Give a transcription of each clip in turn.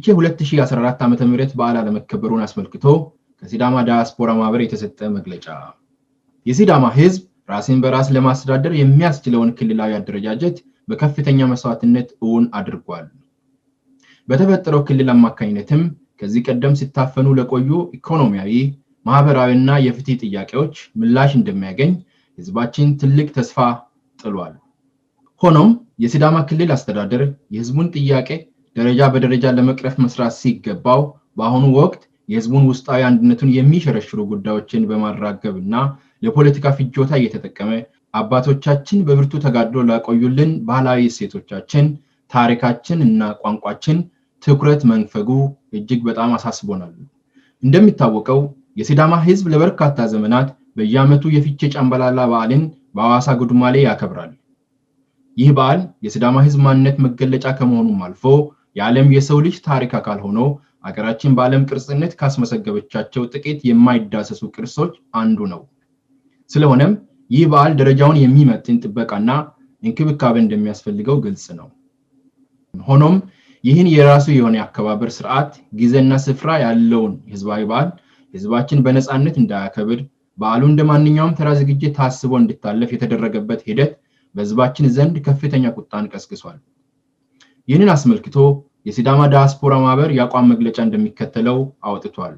የፊቼ 2014 ዓ.ም በዓል አለመከበሩን አስመልክቶ ከሲዳማ ዳያስፖራ ማህበር የተሰጠ መግለጫ። የሲዳማ ህዝብ ራስን በራስ ለማስተዳደር የሚያስችለውን ክልላዊ አደረጃጀት በከፍተኛ መስዋዕትነት እውን አድርጓል። በተፈጠረው ክልል አማካኝነትም ከዚህ ቀደም ሲታፈኑ ለቆዩ ኢኮኖሚያዊ፣ ማህበራዊና የፍትህ ጥያቄዎች ምላሽ እንደሚያገኝ ህዝባችን ትልቅ ተስፋ ጥሏል። ሆኖም የሲዳማ ክልል አስተዳደር የህዝቡን ጥያቄ ደረጃ በደረጃ ለመቅረፍ መስራት ሲገባው፣ በአሁኑ ወቅት የህዝቡን ውስጣዊ አንድነቱን የሚሸረሽሩ ጉዳዮችን በማራገብ እና ለፖለቲካ ፍጆታ እየተጠቀመ አባቶቻችን በብርቱ ተጋድሎ ላቆዩልን ባህላዊ እሴቶቻችን፣ ታሪካችን እና ቋንቋችን ትኩረት መንፈጉ እጅግ በጣም አሳስቦናል። እንደሚታወቀው የሲዳማ ህዝብ ለበርካታ ዘመናት በየዓመቱ የፊቼ ጫምባላላ በዓልን በሐዋሳ ጉዱማሌ ያከብራል። ይህ በዓል የሲዳማ ህዝብ ማንነት መገለጫ ከመሆኑም አልፎ የዓለም የሰው ልጅ ታሪክ አካል ሆኖ አገራችን በዓለም ቅርስነት ካስመዘገበቻቸው ጥቂት የማይዳሰሱ ቅርሶች አንዱ ነው። ስለሆነም ይህ በዓል ደረጃውን የሚመጥን ጥበቃና እንክብካቤ እንደሚያስፈልገው ግልጽ ነው። ሆኖም ይህን የራሱ የሆነ የአከባበር ስርዓት፣ ጊዜና ስፍራ ያለውን ህዝባዊ በዓል ህዝባችን በነፃነት እንዳያከብር፣ በዓሉ እንደ ማንኛውም ተራ ዝግጅት ታስቦ እንዲታለፍ የተደረገበት ሂደት በህዝባችን ዘንድ ከፍተኛ ቁጣን ቀስቅሷል። ይህንን አስመልክቶ የሲዳማ ዳያስፖራ ማህበር የአቋም መግለጫ እንደሚከተለው አውጥቷል።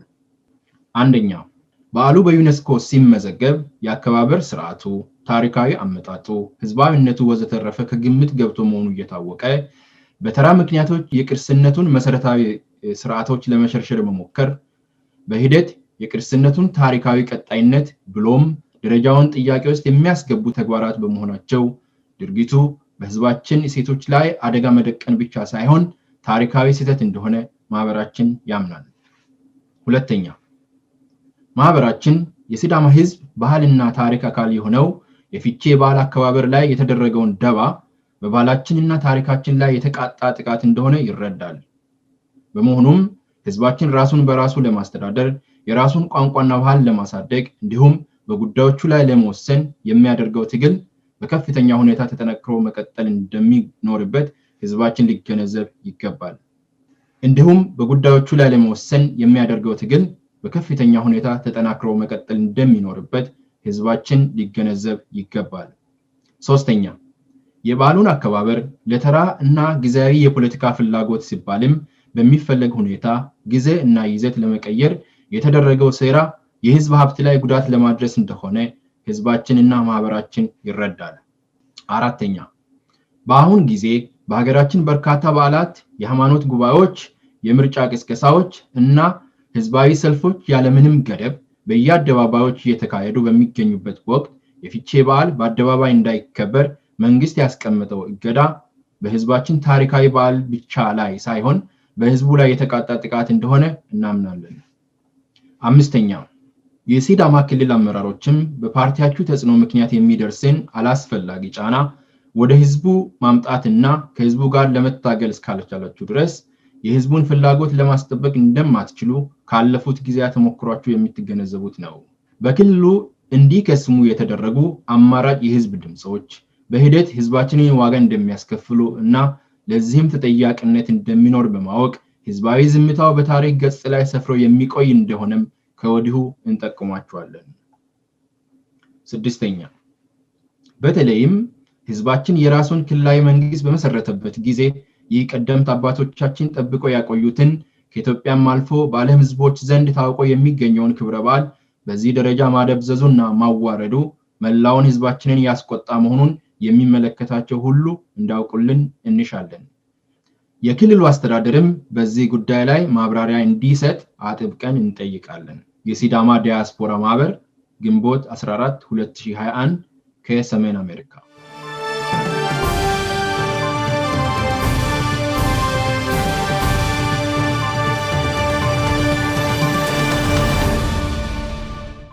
አንደኛ፣ በዓሉ በዩኔስኮ ሲመዘገብ የአከባበር ስርዓቱ፣ ታሪካዊ አመጣጡ፣ ህዝባዊነቱ ወዘተረፈ ከግምት ገብቶ መሆኑ እየታወቀ፣ በተራ ምክንያቶች የቅርስነቱን መሰረታዊ ስርዓቶች ለመሸርሸር መሞከር በሂደት የቅርስነቱን ታሪካዊ ቀጣይነት ብሎም ደረጃውን ጥያቄ ውስጥ የሚያስገቡ ተግባራት በመሆናቸው ድርጊቱ በህዝባችን እሴቶች ላይ አደጋ መደቀን ብቻ ሳይሆን ታሪካዊ ስህተት እንደሆነ ማህበራችን ያምናል። ሁለተኛ፣ ማህበራችን የሲዳማ ህዝብ ባህልና ታሪክ አካል የሆነው የፊቼ በዓል አከባበር ላይ የተደረገውን ደባ በባህላችንና ታሪካችን ላይ የተቃጣ ጥቃት እንደሆነ ይረዳል። በመሆኑም ህዝባችን ራሱን በራሱ ለማስተዳደር፣ የራሱን ቋንቋና ባህል ለማሳደግ እንዲሁም በጉዳዮቹ ላይ ለመወሰን የሚያደርገው ትግል በከፍተኛ ሁኔታ ተጠናክሮ መቀጠል እንደሚኖርበት ህዝባችን ሊገነዘብ ይገባል። እንዲሁም በጉዳዮቹ ላይ ለመወሰን የሚያደርገው ትግል በከፍተኛ ሁኔታ ተጠናክሮ መቀጠል እንደሚኖርበት ህዝባችን ሊገነዘብ ይገባል። ሶስተኛ፣ የበዓሉን አከባበር ለተራ እና ጊዜያዊ የፖለቲካ ፍላጎት ሲባልም በሚፈለግ ሁኔታ ጊዜ እና ይዘት ለመቀየር የተደረገው ሴራ የህዝብ ሀብት ላይ ጉዳት ለማድረስ እንደሆነ ህዝባችንና ማህበራችን ይረዳል። አራተኛ፣ በአሁን ጊዜ በሀገራችን በርካታ በዓላት፣ የሃይማኖት ጉባኤዎች፣ የምርጫ ቅስቀሳዎች እና ህዝባዊ ሰልፎች ያለምንም ገደብ በየአደባባዮች እየተካሄዱ በሚገኙበት ወቅት የፊቼ በዓል በአደባባይ እንዳይከበር መንግስት ያስቀመጠው እገዳ በህዝባችን ታሪካዊ በዓል ብቻ ላይ ሳይሆን በህዝቡ ላይ የተቃጣ ጥቃት እንደሆነ እናምናለን። አምስተኛ፣ የሲዳማ ክልል አመራሮችም በፓርቲያችሁ ተጽዕኖ ምክንያት የሚደርስን አላስፈላጊ ጫና ወደ ህዝቡ ማምጣትና ከህዝቡ ጋር ለመታገል እስካልቻላችሁ ድረስ የህዝቡን ፍላጎት ለማስጠበቅ እንደማትችሉ ካለፉት ጊዜያት ተሞክሯችሁ የምትገነዘቡት ነው። በክልሉ እንዲከስሙ የተደረጉ አማራጭ የህዝብ ድምፆች በሂደት ህዝባችንን ዋጋ እንደሚያስከፍሉ እና ለዚህም ተጠያቂነት እንደሚኖር በማወቅ ህዝባዊ ዝምታው በታሪክ ገጽ ላይ ሰፍሮ የሚቆይ እንደሆነም ከወዲሁ እንጠቁማችኋለን። ስድስተኛ፣ በተለይም ህዝባችን የራሱን ክልላዊ መንግስት በመሰረተበት ጊዜ ይህ ቀደምት አባቶቻችን ጠብቀው ያቆዩትን፣ ከኢትዮጵያም አልፎ በዓለም ህዝቦች ዘንድ ታውቆ የሚገኘውን ክብረ በዓል በዚህ ደረጃ ማደብዘዙና ማዋረዱ መላውን ህዝባችንን ያስቆጣ መሆኑን የሚመለከታቸው ሁሉ እንዲያውቁልን እንሻለን። የክልሉ አስተዳደርም በዚህ ጉዳይ ላይ ማብራሪያ እንዲሰጥ አጥብቀን እንጠይቃለን። የሲዳማ ዲያስፖራ ማህበር፣ ግንቦት 14 2021 ከሰሜን አሜሪካ።